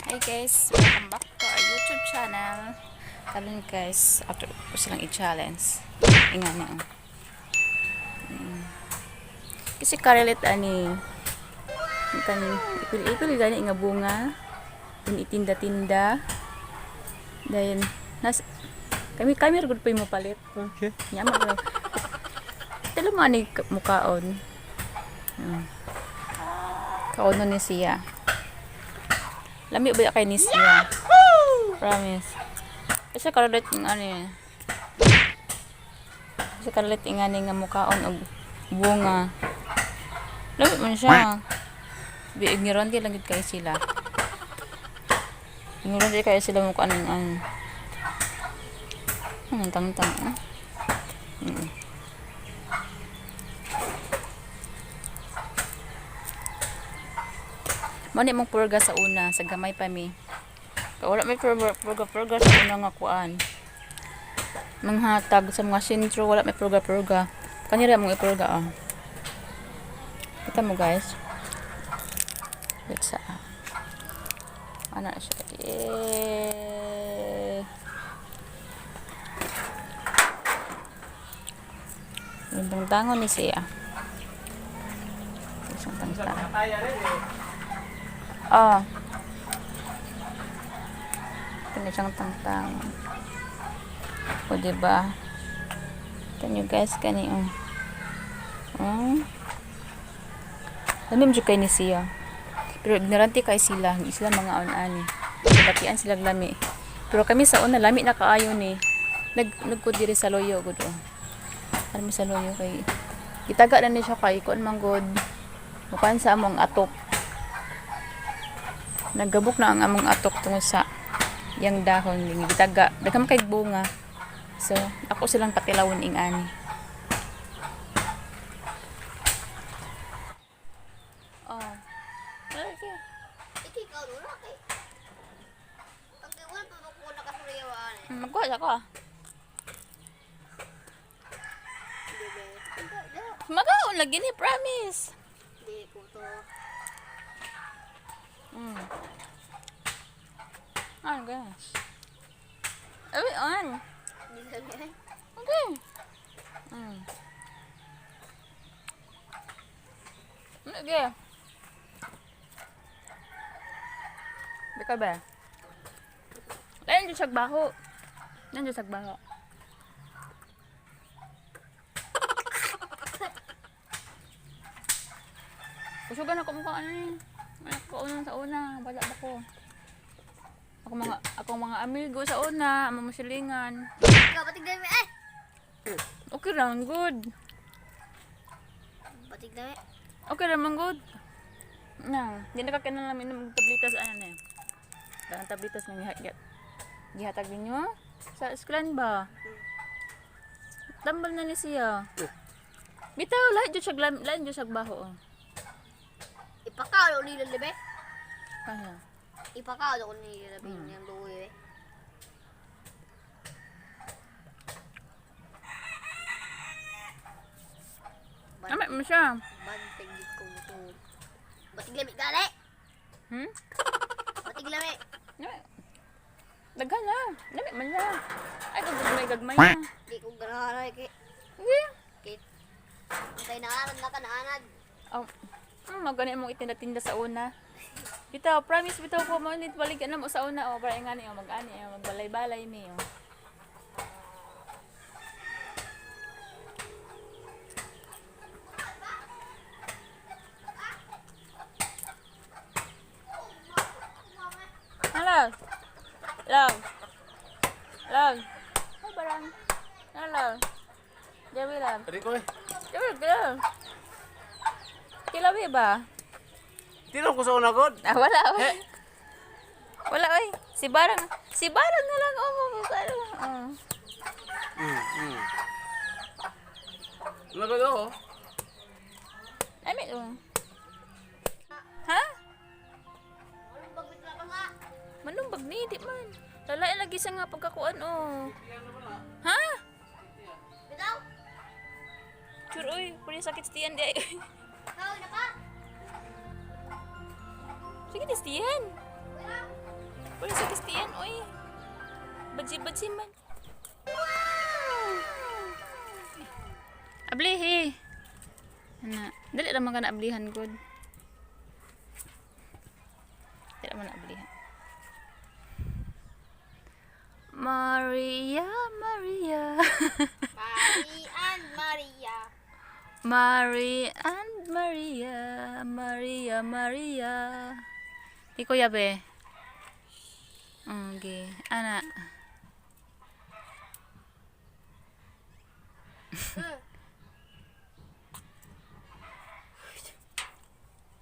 Hi guys, welcome back to our YouTube channel. Karon guys, after ko silang i-challenge. Inga na. Oh. Kasi karelate ani kan ipil-ipil gani nga bunga. Dun itinda-tinda. Dahil nas kami kami ra gud po mo palit. Okay. Nya mo. Talo man ni mukaon. Kaonon ni siya. Lami ba kay ni siya? Promise. Kasi karolit ng ano eh. Kasi karolit nga ni nga mukaon og bunga. Lami man siya. Bi ignorante lang gid kay sila. Ignorante kay sila mukaan ng ano. Ang tang-tang. Eh. Mao ni mong purga sa una, sa gamay pa mi. Kay wala may purga, purga, purga sa una nga kuan. Manghatag sa mga sentro, wala may purga, purga. Kanira mong ipurga ah. Kita mo guys. Wait sa ano na siya. Eh. Yung tangon ni siya. Isang tangtang. Ah. Ito na siyang tangtang. O, diba? Ito nyo guys, kani, oh. Oh. Lami mo kay ni siya. Pero ignorante kay sila. Hindi sila mga on-ani. Batian sila lami. Pero kami sa una, lami na kaayo ni. Nagko diri sa loyo, good, oh. Ano sa loyo kay gitaga na ni siya kay kuan man good. Mukuan sa among atok. Naggabok na ang among atok tungod sa yang dahon nga gitaga. Daghan man kay bunga. So, ako silang patilawon ing ani. Oh. Okay. Ikaw wala kay. Ang wala pa mo ko nakasuriwan. Magkuha siya ko ah. Magaon lagi ni, promise. Di ko to. Ano guys? Ay, on. Di sa niya. Okay. Okay. Bika ba? Lain dyan sagbaho. Lain dyan sagbaho. Kusugan ako mukha ano eh. Ako una sa una, wala ba ko. Ako mga amigo sa una, mga musilingan. Ikaw batig dami ay. Okay lang, good. Batig dami. Okay lang, good. Na, di na kakailan namin ng tablitas ano na eh. Ang tablitas nga gihatag ninyo sa eskwelahan ba? Tambal na ni siya. Bitaw, lahat dyan siya, lahat dyan siya baho. Oh. Ipakaw ni lalabi. Kaya. Ipakaw ko ni lalabi niyang luwi. Eh. Ama mo siya. Banting gid ko to. Batig lami gali. Batig lami. Nami. Daghan na. Nami man na. Ay, gagmay, gagmay na. Di ko ganahan kay Sige. kay kay naanad na ka naanad. Oh, magani mong itinda-tinda sa una. Bitaw, promise bitaw ko mo nit baligyan na mo sa una oh, para ngani oh, mag-ani oh, magbalay-balay mi oh. Hello. Love. Love. Hi, barang. Hello. Jerry, love. Pwede ko eh. Jerry, girl. Kilawi ba? Tinaw ko sa una god. Ah, wala, oy. Wala, oy. Si Barang na lang, oh, mo, ano. Oh. Una god oh. Ay, may, oh. Ha? Anong bagbit na pa nga? Manumbag ni, di man. Lalain lagi siya nga pagkakuan, oh. Ha? Bitaw. Sure, oy. Pwede sakit sa tiyan, di ay. Ikaw na pa. Sige, di sa tiyan. Wala. Uy, sa Christian, uy. Baji-baji man. Ablihi. Ana, dali ra man ka na ablihan gud. Dali man na ablihan. Maria, Maria. Mary and Maria. Mary and Maria, Maria, Maria. Di kuya be. Okay. Ana.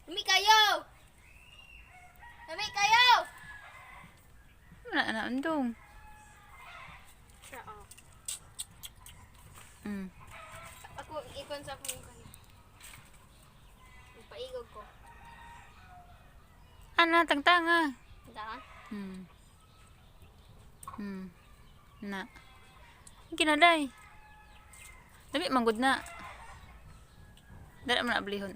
Lami kayo! Lami kayo! Wala na undong. Siya, oh. Ako, ikon sa akong kan. Paigog ko. Ana, tangtanga. Da? Na. Ginaday. Dami manggod na. Dali man ablihon.